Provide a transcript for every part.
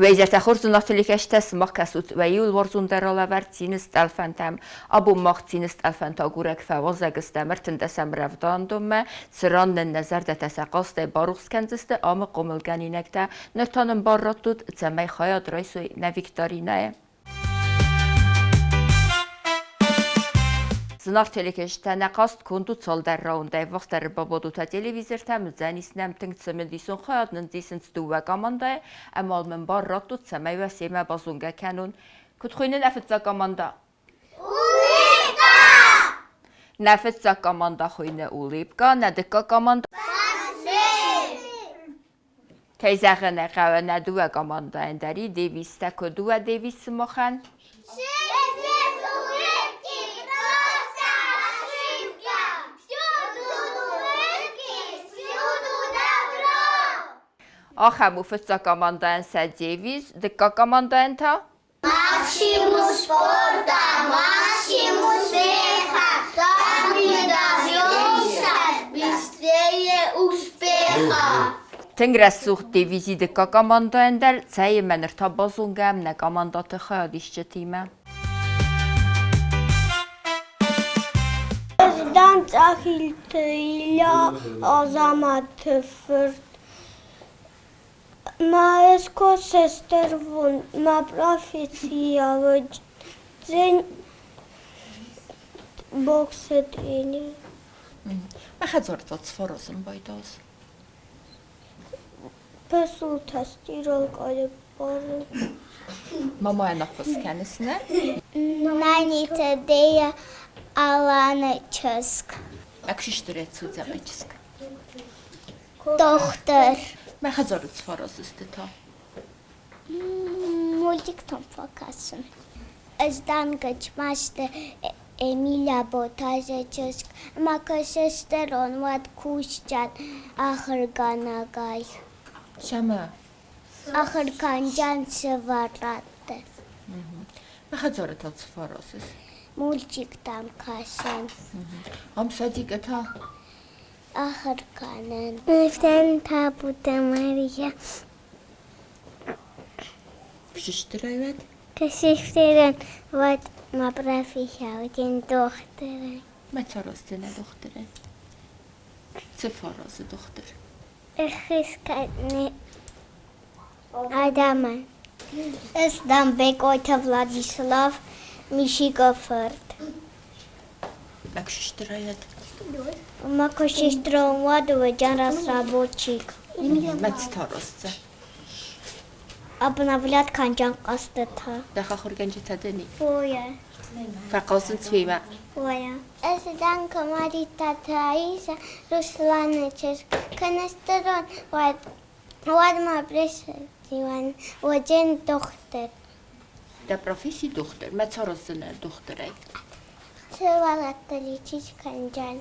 Уӕ хорз телехӕстӕ сымах кӕсут уӕ иуыл уарзондӕр алӕвӕрд цины стъӕлфӕнтӕм. Абон мах цины стъӕлфӕнтӕ агурӕг фӕуазӕг стӕм ӕртындӕсӕм рӕвдауӕндонмӕ, цыран нын нӕ зӕрдӕтӕ сӕ хъазтӕй барухс кӕндзысты амы хъомылгӕнинӕгтӕ. Ныр та нын бар раттут, цӕмӕй хайад райсой нӕ викторинӕйы. Зынаргъ телекӕсджытӕ, нӕ хъазт конд у цалдӕр раундӕй. Вахсдӕр бабадут телевизортӕм, уыдзӕнис нӕм тынг цымыдисон хайад нын исынц дыууӕ командӕйы ӕмӕ мын бар раттут, цӕмӕй уӕ семӕ базонгӕ кӕнон. Куыд хуыйны нӕ фыццаг командӕ? Улыбка! Нӕ фыццаг командӕ хуыйны Улыбка, нӕ дыккаг командӕ Кӕй зӕгъын ӕй хъӕуы, нӕ дыууӕ командӕйӕн дӕр и девизтӕ куы дыууӕ девиз сымахӕн. Без улыбки просто ошибка. Всюду улыбки, всюду добро. Ахӕм у фыццаг командӕйӕн сӕ девиз, дыккаг командӕйӕн та? Максимум спорта, максимум успеха, там мы добьемся быстрее успеха. Тынг рӕсугъд девизи дыккаг командӕйӕн дӕр, цӕимӕ ныр та базонгӕ нӕ командӕты хайадисджытимӕ. Ӕз дӕн Цъӕхилты Илья Азаматы фырт. Мӕскуы сестервон мӕ профессиалон боксы тренер. Мӕ хӕдзары та цы фӕразын байдаз? Посуда стиралкӕйы ппарын. Мамӕйӕн ӕххуыс кӕныс, нӕ? Наниты Дея Аланы чызг. Ӕксистырӕ цудзӕгъы чызг. Дохтыр. Мӕ хӕдзары цы фӕразыс ды та? Мультиктӕм фӕкӕсын. Ӕз дӕн Гӕчмазты Эмиля Ботазы чызг ӕмӕ куы сыстырон, уӕд кусдзӕн ахуыргӕнӕгӕй. Цӕмӕ? Ахуыргӕнджан сывӕллӕтты. Мӕ хӕдзары та цы фӕразыс? Мультиктӕм кӕсын. Ам садикы та? Ахуыр кӕнын. Нывтӕн табуты Мария. Сыстырӕй уӕд? Сыстырӕн уӕд мӕ профессионалдин дохтырӕй. Мӕ цараздзынӕ дохтырӕй? Цы фӕразы дохтыр? Ӕххуыс кӕны адӕмӕн. Ӕз дӕн Бекъойты Владислав Мишикы фырт. Как сестра Ма сестра уадывает разработчик. Мӕцтаросца. Обновлять канджан къӕстытӕ. Дӕ дӕни? Оя. Фӕхъӕлсын цвимӕ? Оя. Ӕз дӕн Камарита Таиса Русланы чызг. Кӕнӕстерон уӕд уӕд ма прессиван уӕден дохтыр. Дӕ професси дохтыр? Мӕ царосдзынӕ дохтырӕй? Сывӕллӕтты лечить кӕнджан.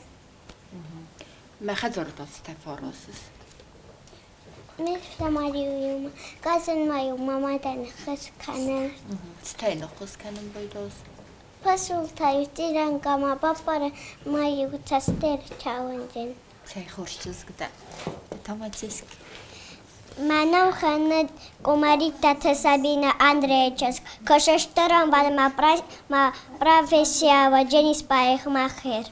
Мӕ хӕдзары та цытӕ фӕразыс? Ме фсымӕр-иу газонмӕ-иу мӕ мадӕн ныххӕс кӕнын. Цытӕ ныххӕс кӕнын байдаз? Посултӕ-иу цъирӕнгӕмӕ баппары мӕ-иу цасдӕр чауындзын. Цӕй хорз чызг дӕ. Ды та ма чызг. Мӕнӕн хӕны Къуымӕриттаты Сабинӕ Андрейы чызг. Куы сыстырон, уӕд мӕ профессия Дженис парикмахер.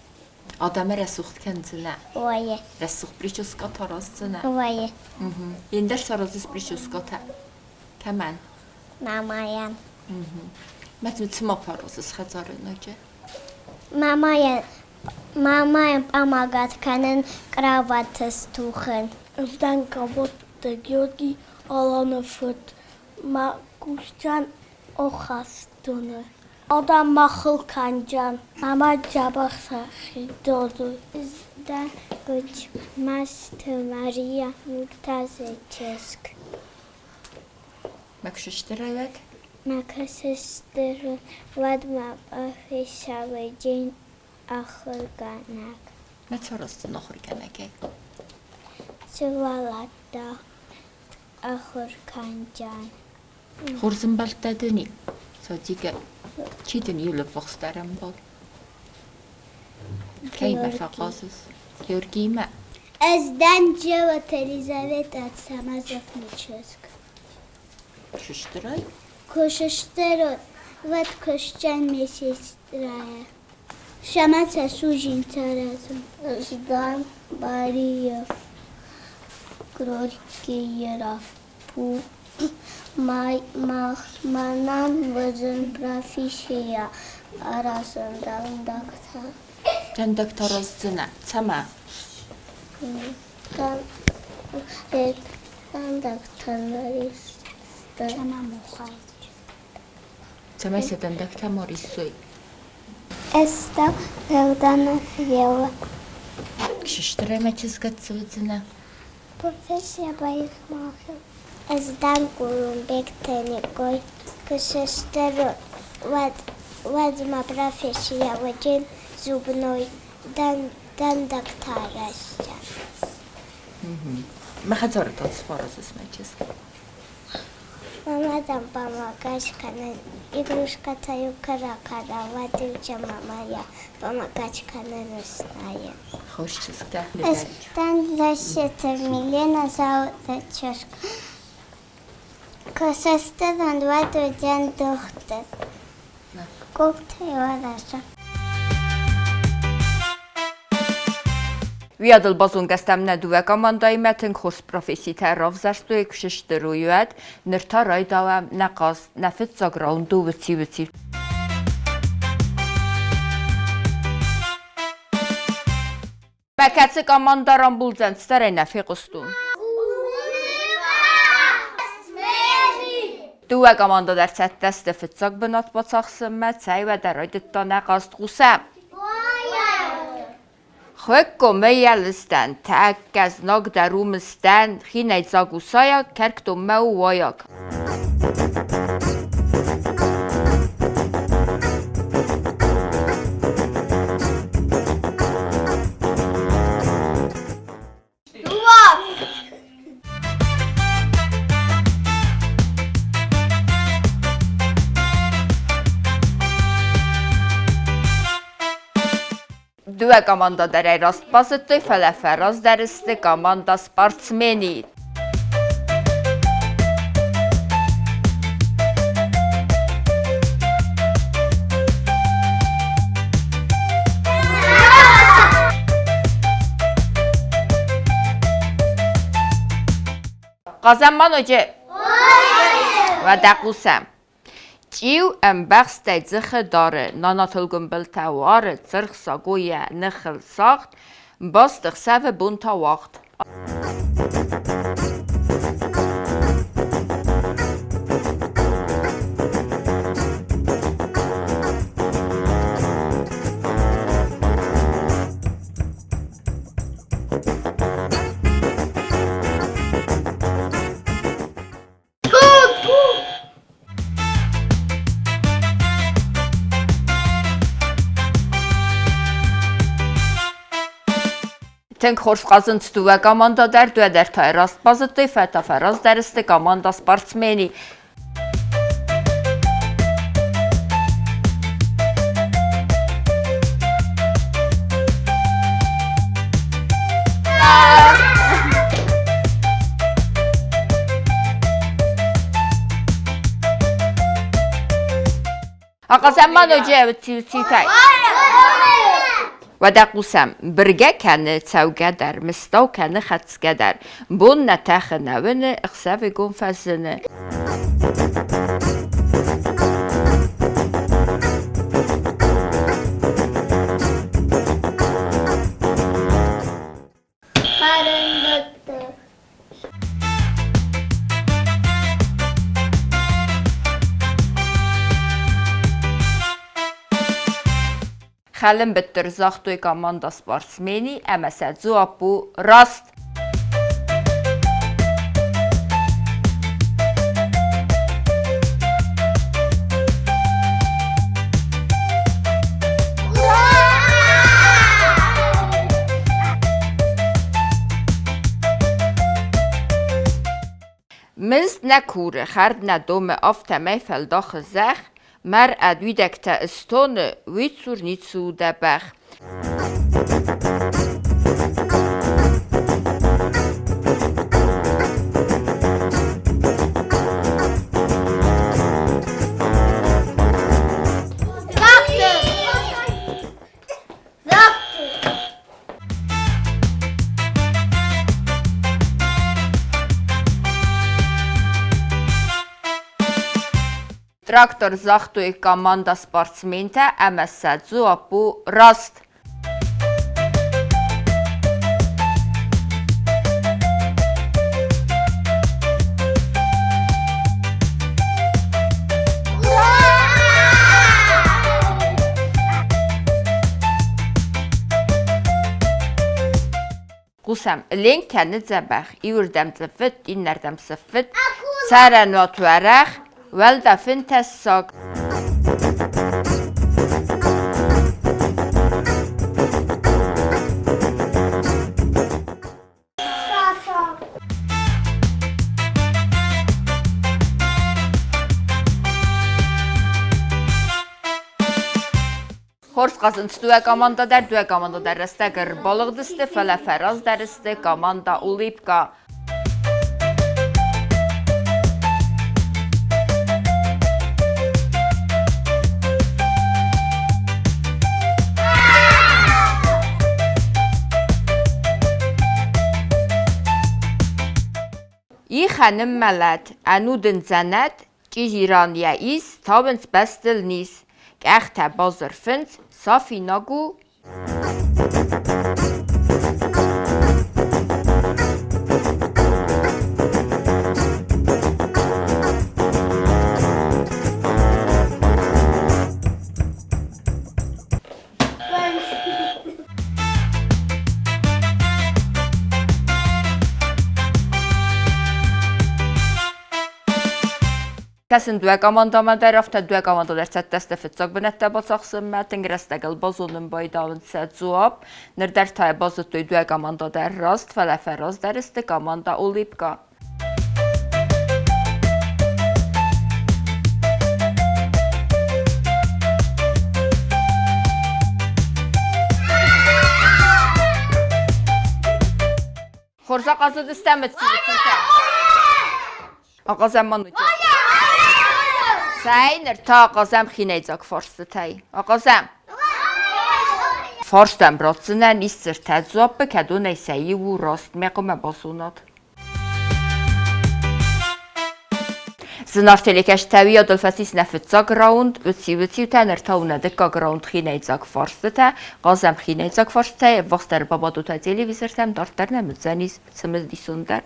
Адӕмы рӕсугъд кӕндзынӕ? Ой. Рӕсугъд прическӕтӕ араздзынӕ? Ой. Ендӕр саразыс прическӕтӕ? Кӕмӕн? Мамайӕн. Мӕ цы ма фӕразыс хӕдзары ноджы? Мамайӕн мамайӕн помогать кӕнын кроваты стухын. Ӕз дӕн Къаботты Георги Аланы фырт. Мӕ кусджан охастоны. Адӕм махыл кӕнджан, ӕмӕ дзӕбӕх сӕхи додой. Ӕз дӕн Гуыцмӕзты Мария Муртазы чызг. Мӕ куы сыстырӕй Мӕ куы сыстырон, уӕд мӕ профессионалджын ахуыргӕнӕг. Мӕ цараздзӕн ахуыргӕнӕгӕй? Сывӕллӕттӕ ахуыр кӕнджан. Хорз ӕмбӕлттӕ дын и? Садикӕ, чи дын иу лӕввахсдӕр ӕмбал? Кӕимӕ фӕхъазыс? Георгиимӕ? Ӕз дӕн Джелаты Елизаветӕ Ацӕмӕзовны чызг. Куы сыстырай? Куы сыстырон, уӕд куысджын медсестрайӕ. Сӕмӕ сӕ судзинтӕ аразын. Ждан Бариев, Горькийы лӕппу, мӕнӕн уыдзӕн профессийӕ аразын дӕндӕгтӕ. Дӕндӕгтӕ араздзынӕ? Цӕмӕ? Дӕндӕгтӕ Цӕмӕй сӕ дӕндӕгтӕ ма риссой? Ӕз та Богданов Ева. Сыстырӕй мӕ чызгӕт цы уыдзынӕ? Профессия парикмахер. Ӕз дӕн Хъулумбегты Никой. Куы сыстыр, уӕд, уӕд мӕ профессия уыди зубной дӕндӕгтӕ арӕзтӕ. Мӕ хӕдзары та цы фӕаразыс, мӕ чызг? Мамӕ дӕм помогать кӕнын. Игрушкӕтӕ-иу куы ракӕна, уӕд-иу дӕ мамӕйӕ помогать кӕнын знайы. Хорз чызг дӕ. Ӕз дӕн Зассеты Милена Зауыры чызг. Куы сыстырон, уӕд уыдзӕн дохтыр. Къухтӕй араза. Уыйадыл базонгӕ стӕм нӕ дыууӕ командӕимӕ тынг хорз професситӕ равзӕрстой, куы сыстыр уӕд. Ныр та райдауӕм нӕ хъазт, нӕ фыццаг раунды уыци-уыци. Мӕ кӕцы командӕ рамбулдзӕн, цыдӕр ӕй нӕ фехъуыстон. Дыууӕ командӕ дӕр цӕттӕ сты фыццаг бынат бацахсынмӕ, цӕй уӕдӕ райдыдта нӕ хъазт хъусӕм. Хуыкко мӕйӕ лыстӕн, тӕккӕ знаг дӕр у мыстӕн, хинӕйдзаг у сайаг, кӕркдонмӕ у уайаг. Дыууӕ командӕ дӕр ӕй раст базыдтой, фӕлӕ фӕраздӕр сты командӕ «Спортсмени». Хъазӕм ма ноджы? Уӕдӕ хъусӕм. Чъиу ӕмбӕхстӕй дзыхы дары, нанатыл гуымбылтӕ уары, цыргъ сагойӕ ныхыл сагъд, баст ӕхсӕвы бон та уагъд. Тынг хорз хъазынц дыууӕ командӕ дӕр, дыууӕ дӕр та раст базыдтой, фӕлӕ фӕраздӕр сты командӕ спортсмени. Ахъазӕм ма ноджы ӕвӕцци-уццитӕй. Уӕдӕ хъусӕм, быргӕ кӕны цӕугӕ дӕр, мыстау кӕны хӕцгӕ дӕр. Бон нӕ тӕхы, нӕ уыны, ӕхсӕвыгон фӕзыны. Хӕрынбыттыр. Хӕлынбыттыр загътой команда спортсмени ӕмӕ сӕ дзуапп у раст. Мызд нӕ куры, хӕрд нӕ домы, афтӕмӕй фӕлдахы зӕхх, мӕр ӕд уидӕгтӕ ыстоны, уый цур ницы у дӕ бӕх. Трактор загътой команда спортсментӕ ӕмӕ сӕ дзуапп у раст. Хъусӕм, ленк кӕны дзӕбӕх, иуырдӕм цъыффыд, иннӕрдӕм сыффыд, цӕрӕнуат уӕрӕх, уӕлдӕф ын тӕссаг. Хорз хъазынц дыууӕ командӕ дӕр, дыууӕ командӕ дӕр рӕстӕг ӕрбалыгъдысты, фӕлӕ фӕраздӕр сты командӕ Улыбка. Ихӕны мӕлӕт, ӕнудын дзӕнӕт, чъизи ран йӕ ис, тауынц бӕстыл низ. Къӕхтӕ базырфынц, сафинаг у. Кӕсын дыууӕ командӕмӕ дӕр, афтӕ дыууӕ командӕ дӕр цӕттӕ сты фыццаг бынӕттӕ бацахсынмӕ, тынг рӕстӕгыл базонын байдауынц сӕ дзуапп. Ныр дӕр та базыдтой дыууӕ командӕ дӕр раст, фӕлӕ фӕраздӕр сты командӕ Улыбка. Хорз ахъазыдыстӕм ӕццивыццытӕ. Ахъазӕм ма ноджы. Цӕй, ныр та ахъазӕм хинӕйдзаг фарстытӕй. Ахъазӕм. Фарстӕн ратдзынӕн ис цыртӕ дзуаппы, кӕдонӕй сӕ иу у раст. Мӕ хъуамӕ базонат. Зынаргъ телекӕсджытӕ, уыйадыл фӕцис нӕ фыццаг раунд, уыци-уыциутӕ, ныр та у нӕ дыккаг раунд хинӕйдзаг фарстытӕ. Хъазӕм хинӕйдзаг фарстытӕй, ӕввахсдӕр бабадутӕ телевизортӕм, дарддӕр нӕм уыдзӕнис цымыдисондӕр.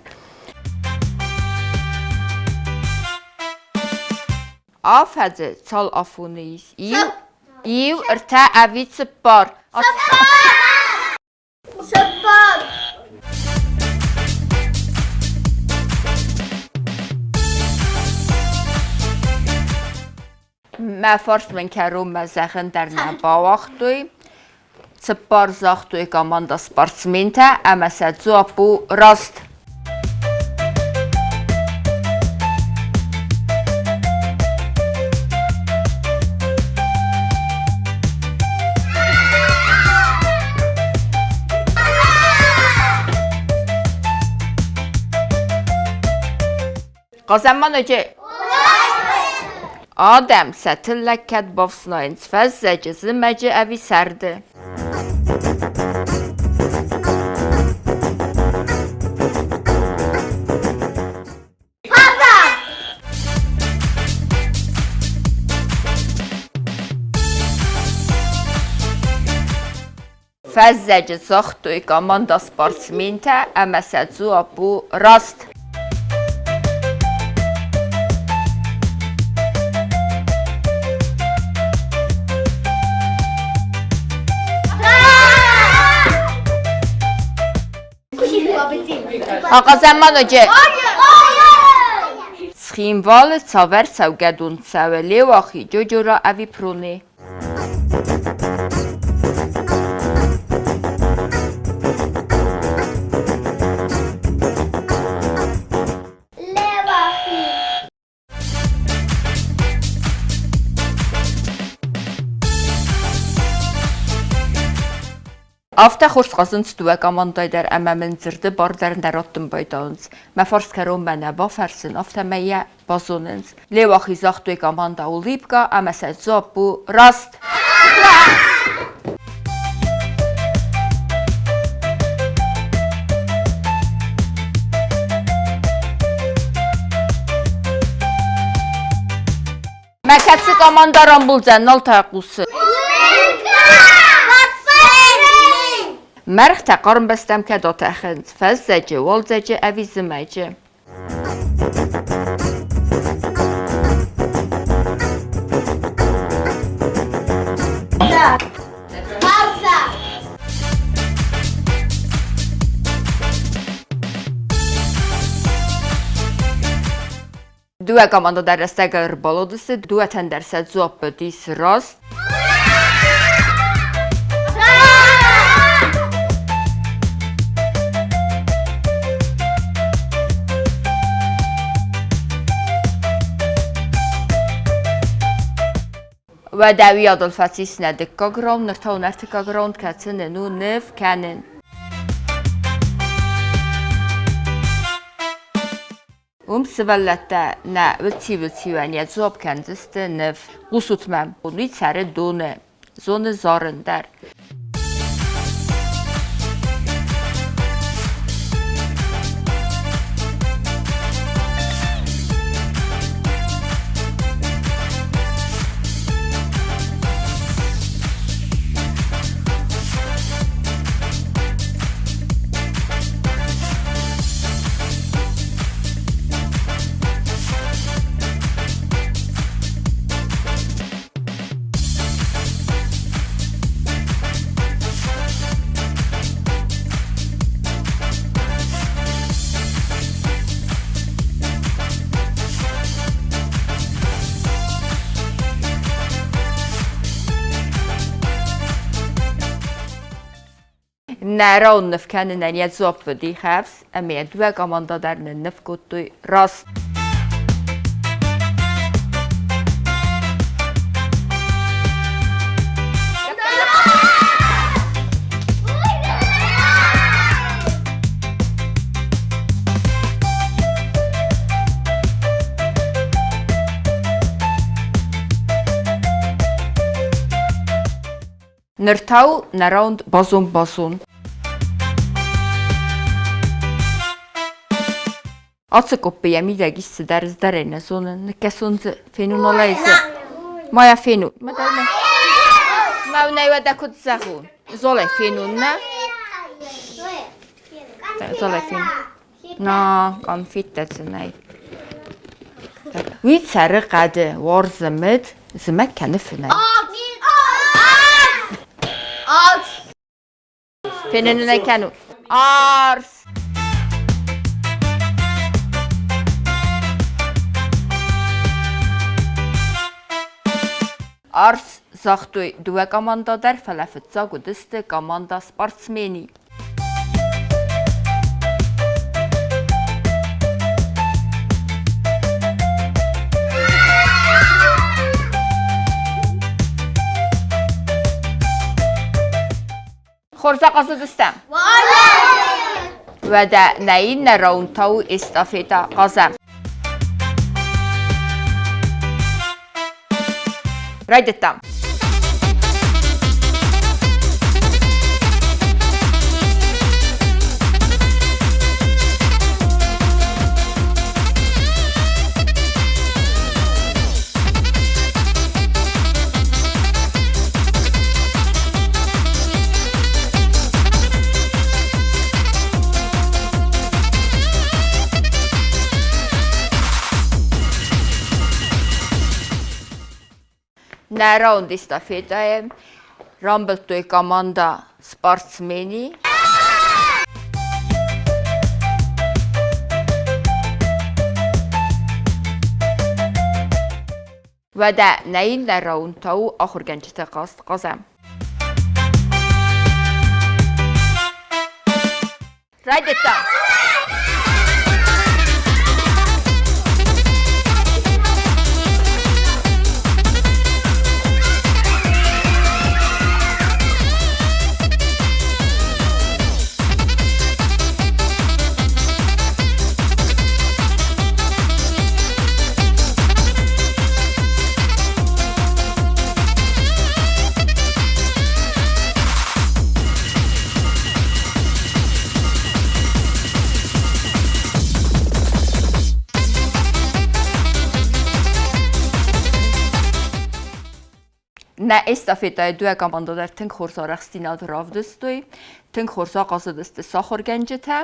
Афӕдзы цал афоны ис? Иу, иу, ӕртӕ ӕви цыппар? Цыппар! Мӕ фарст мын кӕронмӕ зӕгъын дӕр нӕ бауагътой. Цыппар загътой командӕ спортсментӕ ӕмӕ сӕ дзуапп у раст. Хъазӕм ма ноджы. Адӕм сӕ тыллӕг кӕд бафснайынц фӕззӕджы, зымӕджы ӕви сӕрды? Фӕззӕджы цагътой командӕ спортсментӕ ӕмӕ сӕ дзуапп у раст. Ахъазӕм ма ноджы. Цхинвалы цавӕр цӕугӕдон цӕуы Леуахи, Джоджора ӕви Проне? Леуахи. Афтӕ хорз хъазынц дыууӕ командӕйы дӕр ӕмӕ мын дзырды бар дӕр нӕ раттын байдауынц. Мӕ фарст кӕронмӕ нӕ бафӕрсын, афтӕмӕй йӕ базонынц. Леуахи загътой командӕ Улыбка ӕмӕ сӕ дзуапп у раст. Мӕ кӕцы команда рамбулдзӕн, нал та хъусы. Мӕргътӕ хъарм бӕстӕм кӕд атӕхынц? Фӕззӕджы, уалдзӕджы ӕви зымӕджы? Дыууӕ команда дӕр рӕстӕг ӕрбалудысты, дыууӕтӕн дӕр сӕ дзуапп уыдис раст. Уӕдӕ уыйадыл фӕцис нӕ дыккаг раунд, ныр та у нӕ ӕртыккаг раунд, кӕцы нын у ныв кӕнын. Уым сывӕллӕттӕ нӕ уыци-уыциуӕн йӕ дзуапп кӕндзысты ныв. Хъусут мӕм, уый цӕры доны, зоны зарын дӕр. Нӕ рауныв кӕнынӕн йӕ дзуапп уыди хӕфс, ӕмӕ йӕ дыууӕ командӕ дӕр нынныв кодтой раст. Ныр та у нӕ раунд базон-базон. Ацы къоппы йӕ мидӕг ис цыдӕр ӕздӕрӕй нӕ зонын. Ныккӕсон дзы, фенон алай дзы. Ма йӕ фенон. Ма уынай уӕдӕ куыд зӕгъон? Золӕй фенон, нӕ? Золӕй фенон. На, къанфеттӕ дзы нӕй. Уый цӕры хъӕды, уарзы мыд, зымӕг кӕны фынӕй. Фенын ын ӕй кӕнут. Арс! Арс загътой дыууӕ командӕ дӕр, фӕлӕ фыццаг уыдысты командӕ «Спортсмени». Хорз ахъазыдыстӕм? Уӕдӕ нӕ иннӕ раунд та у эстафетӕ хъазӕм. Райдыдтам. Нӕ раунд эстафетӕйы рамбылдтой командӕ «Спортсмени». Уӕдӕ нӕ иннӕ раунд та у ахуыргӕнджыты хъазт хъазӕм. Райдыдта. Нӕ эстафетӕйы дыууӕ командӕ дӕр тынг хорз арӕхстдзинад равдыстой, тынг хорз ахъазыдысты сӕ ахуыргӕнджытӕ,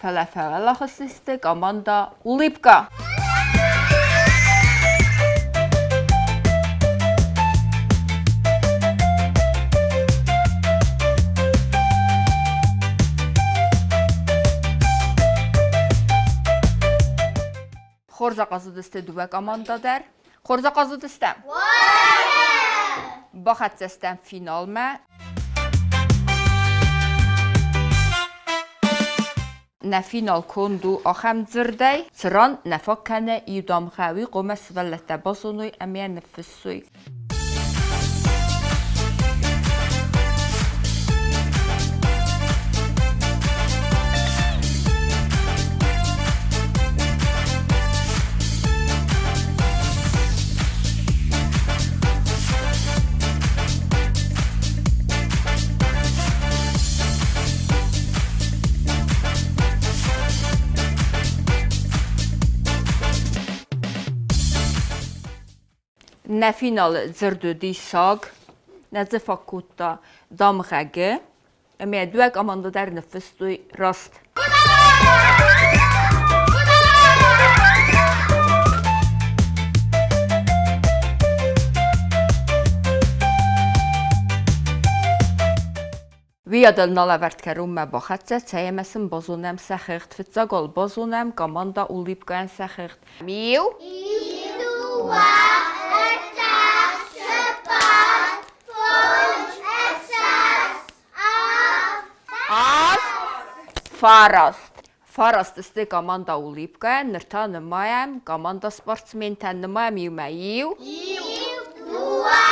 фӕлӕ фӕуӕлахиз сты командӕ Улыбка. Хорз ахъазыдысты дыууӕ командӕ дӕр. Хорз ахъазыдыстӕм? Бахӕццӕ стӕм финалмӕ. Нӕ финал конд у ахӕм дзырдӕй, цыран нӕ фаг кӕны иу дамгъӕ, уый хъуамӕ сывӕллӕттӕ базоной ӕмӕ йӕ ныффыссой. Нӕ финалы дзырд уыди саг, нӕ дзы фаг кодта дамгъӕ Г, ӕмӕ дыууӕ командӕ дӕр ныффыстой раст. Уыйадыл налӕвӕрд кӕронмӕ бахӕццӕ, цӕй ӕмӕ сын базонӕм сӕ хыгъд. Фыццаг уал базонӕм командӕ Улыбка-йӕн сӕ хыгъд. Иу. Дыууӕ, ӕртӕ, цыппар, фондз, ӕхсӕз, авд. Аст, фараст. Фараст сты командӕ Улыбка-йӕн, ныр та нымайӕм командӕ спортсментӕн нымайӕм иумӕ. Иу. Иу, дыууӕ,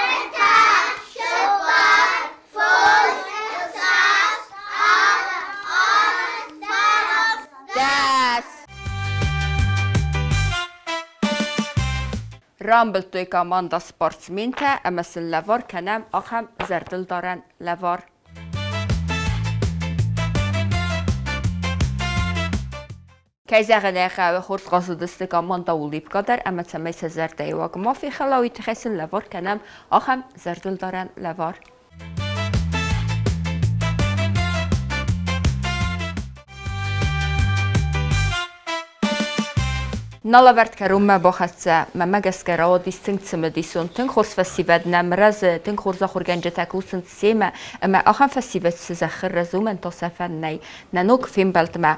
ӕртӕ, цыппар, фондз, ӕхсӕз, авд, аст, фараст. Дӕс. Рамбылдтой командӕ спортсментӕ ӕмӕ сын лӕвар кӕнӕм ахӕм зӕрдылдарӕн лӕвар. Кӕй зӕгъын ӕй хъӕуы, хорз хъазыдысты командӕ Улыбка дӕр ӕмӕ цӕмӕй сӕ зӕрдӕйы ма фехӕла, уый тыххӕй сын лӕвар кӕнӕм ахӕм зӕрдылдарӕн лӕвар. Налӕвӕрд кӕронмӕ бахӕццӕ, мӕмӕ гӕсгӕ рауадис тынг цымыдисон, тынг хорз фӕсивӕд нӕм рӕзы, тынг хорз ахуыргӕнджытӕ кусынц семӕ, ӕмӕ ахӕм фӕсивӕд цы зӕххы рӕзы, уымӕн та сӕфӕн нӕй. Нӕ ног фембӕлдмӕ!